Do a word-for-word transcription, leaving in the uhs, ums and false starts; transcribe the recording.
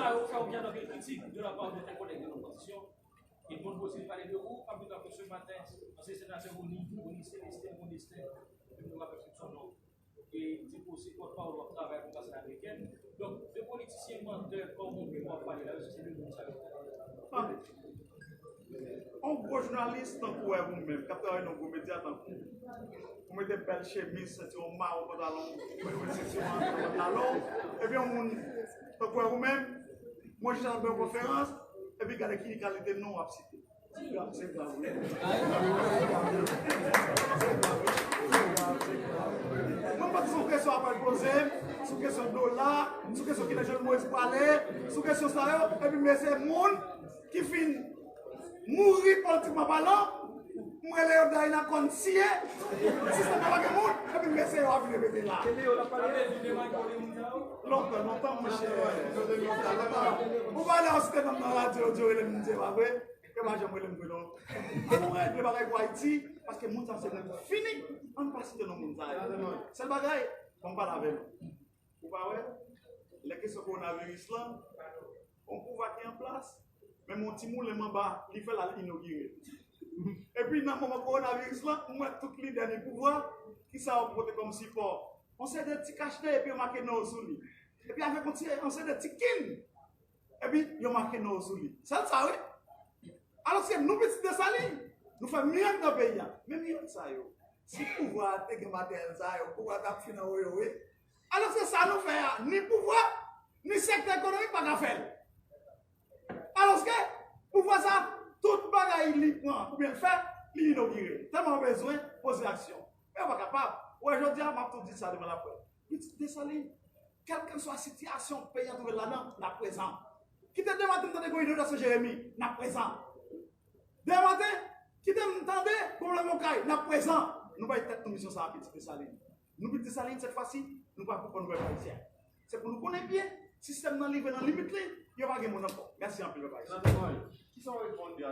Sa yo fè okenn anpil kritik de la part de tes collègues de l'opposition. E moun posib pale de ou, pa pita ke ce matin, ansyen senatè Rony, Rony Célestin, Rony Célestin, nou rapèl tout son non. E di posib pòtpawòl w ap travay pou Anbasad Amerikèn. Donk, de politisyen mantè kòm ou menm w ap pale la yo, se de moun sa yo. On gwo jounalis tankou w menm, k ap travay nan gwo medya tankou w, ou mete bèl chemiz, sentiwon mawon, pantalon, ou mete sentiwon pantalon, epi yon moun tankou w menm, mwen chita nan yon konferans, epi gade ki kalite non w ap site. Se grav, se grav, wi. Mwen panse se yon kesyon apre poze, sou kesyon dola, sou kesyon kilè Jovenel Moïse prale, sou kesyon sa yo, epi mesye moun ki fin mouri politikman palan, m rele yo Daina konn siye, sistèm nan pa gen moun, epi mesye yo ap vin repete la. Lontan, lontan, monchè. Ou pa lè yo site nonm nan radyo, yo di yo rele m, m di, "E pa vre?" Yo pa janm rele m vre, non. An nou regle bagay pou Ayiti, paske moun sa se moun fini. An nou pa site non moun sa yo. Sèl bagay, fò m pale avè nou. Ou pa wè, lè kesyon kowonaviris lan, yon pouvwa ki an plas, menm yon ti moulen m anba, li fè l al inogire. Epi nan moman kowonaviris lan, m wè tout lidè ni pouvwa, ki sa yo pote kòm sipò? Yon seri de ti kachnen epi yo make non yo sou li. Epi avèk yon ti, yon seri de ti kin, epi yo make non yo sou li. Sèl sa, wi. Alòske nou pitit Desalin, nou fè mirak nan peyi a. Men mirak sa yo, si pouvwa a te gen materyèl sa yo, pouvwa a t ap fin anwo yo, wi. Alòske sa nou fè a, ni pouvwa, ni sektè ekonomik pa ka fè l. Alòske, pouvwa sa, tout bagay li pran oubyen l fè, li inogire. Tèlman yo bezwen poze aksyon. Men yo pa kapab. Ou wè, jodi a, m ap tou di sa devan laprès. Pitit Desalin, kèlkeswa sitiyasyon peyi a twouve l ladan, n ap prezan. Kite demen maten m tande gon inondasyon Jeremi, n ap prezan. Demen maten, kite m tande pwoblèm Okay, n ap prezan. Nou bay tèt nou misyon sa a, pitit Desalin. Nou pitit Desalin, sèt fwa si, nou pa pou pran nou pèp ayisyen. Se pou nou konnen byen, sistèm nan rive nan limit li, yo pa gen moun ankò. Mèsi anpil, pèp ayisyen. Kisa w reponn de